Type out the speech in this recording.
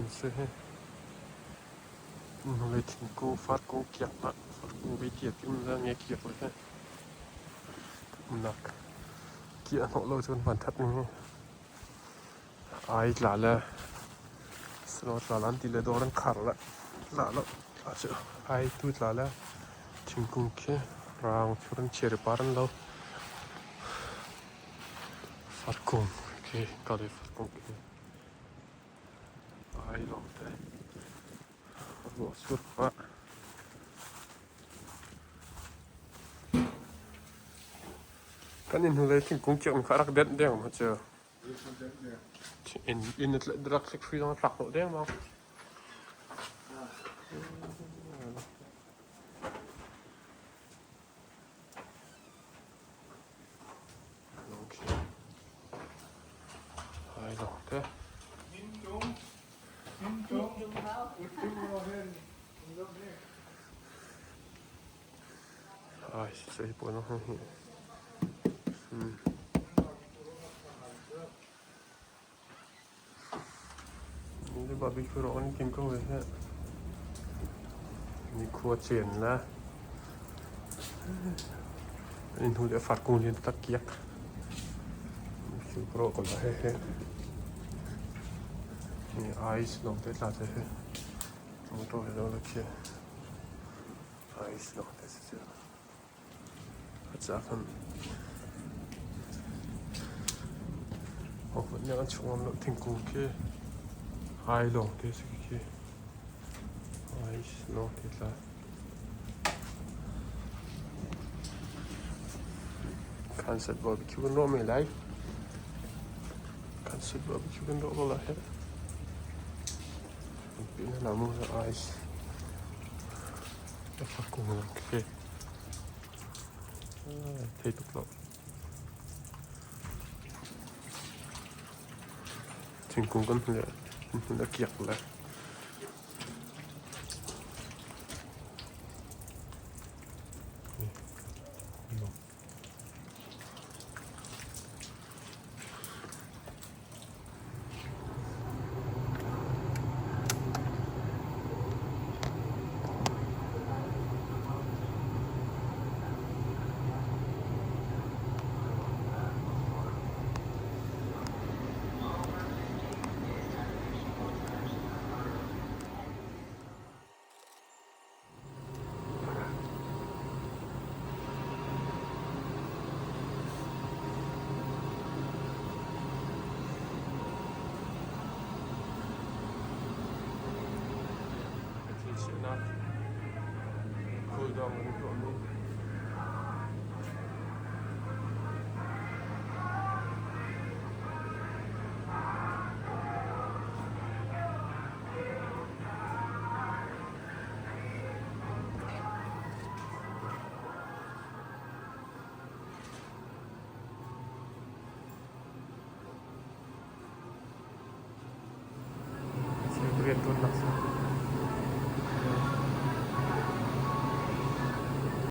Si hi. Hnulei thingkung farkung kiak hlah farkung vei ti um le nge kiak le he. Umnak kiah hnawh lo cun van that ning hi. Ai tla le snow tla lan ti le dawr an khar le tla lo tla cu ai tu tla le thingkung khi rang thur an cherry par an lo. Farkung khi ka le farkung khi ai lawng te ruah sur pah. Kan inn hnulei thingkung kiakmi kha a rak denh deng maw cu? Inn rak hri zong a tlak hnawh dengmang. Ai lawng te. Ai, sei pawl na hung hi. Ni barbecue rawh an tim ko ve he. Ni khua chen la. An hnu le far kung lian tak kiak. Barbecue rawh ko la he he. Ni ice long te tla te he. Motor he lo la khi. Ice long te si chu. Hohmanh an chung lo thingkung khi ai lawng te si khi ai lawng te tla concert barbecue kan rawh me lai concert barbecue kan rawh ko la he pin na mu ice Khi thei tuk lo. Thingkung kan hmun a kiak le. Thil chiahnak khuldawng in tuahmi.